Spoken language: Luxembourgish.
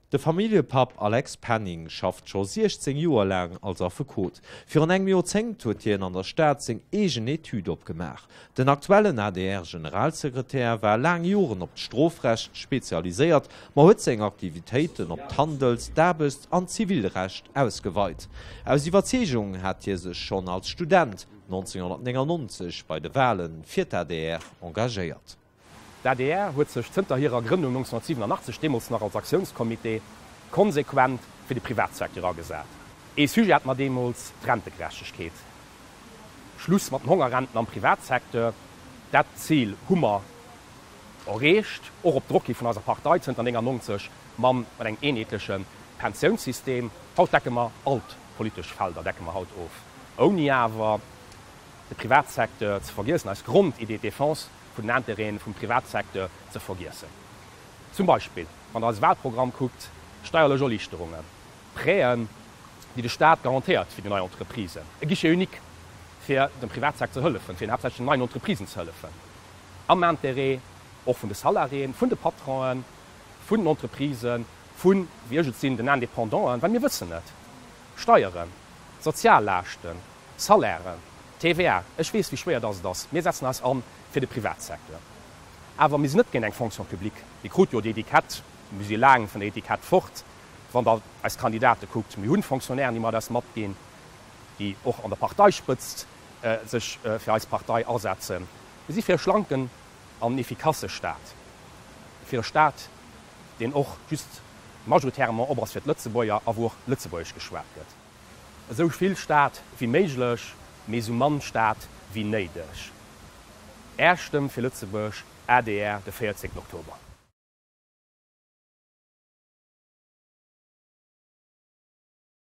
De Familljepapp Alex Penning schafft scho 16 Joer laang als Affekot. Virun engem Joerzéngt huet hien an der Stad seng eegen Etüd opgemaach. Den aktuellen ADR-Generalsekretär war laang Joren op d'Strofrecht spezialiséiert, ma huet seng Aktivitéiten op d'Handels-, d'Aarbechts an d'Zivilrecht ausgeweit. Aus Iwwerzeegung hat hie sech schonn als Student 1999 bei de Wale fir d'ADR engagéiert. D'adr huet sech zënter hirer Grënnung 1987, deemools nach als Aktiounscomité, konsequent fir de Privatsecteur agesat. Ee Sujet hat mer deemools, d'Rentegerechtegkeet. Schluss mat den Hongerrenten am Privatsecteur. Dat Zil hu mer erreecht, och op Drock hi vun eiser Partei zënter 99 mam mat engem eenheetleche Pensiounssystem. Haut decke mer all d'politesch Felder decke mer haut of, ouni awer de Privatsecteur ze vergiessen, eis Grondidee, d'Defense vun den Intérêten vum Privatsecteur ze vergiessen. Zum Beispill, wann Der eise Wahlprogramm kuckt, steierlech Erliichterungen, Prêten, déi de Stat garantéiert fir déi nei Entreprisen, e Guichet unique, fir dem Privatsecteur ze hëllefen, fir haaptsächlech den neien Entreprisen ze hëllefen, am Intérêt och vun de Salariéen, vun de Patronen, vun den Entreprisen, vun, wéi ech et sinn, den Indépendanten, well mir wëssen et, Steieren, Soziallaaschten, Salairen, TVA, ech weess wéi schwéier dass et ass, mir setzen eis an fir de Privatsecteur. Awer mir sinn net géint eng Fonction publique. Mir krute jo déi Etikett, mir si laang vun der Etikett fort, wann Der eis Kandidate kuckt. Mir hunn Fonctionnairen, déi mat eis matginn, déi och an der Parteispëtzt sech fir eis Partei asetzen. Mir si fir e schlanken an efficace Staat, fir e Staat, deen och just majoritairement op ass fir d'Lëtzebuerger a wou och Lëtzebuergesch geschwat gëtt. Esou vill Staat wéi méiglech, mee esou mann Staat wéi néideg. Är Stëmm fir Lëtzebuerg, adr, de 14 Oktober.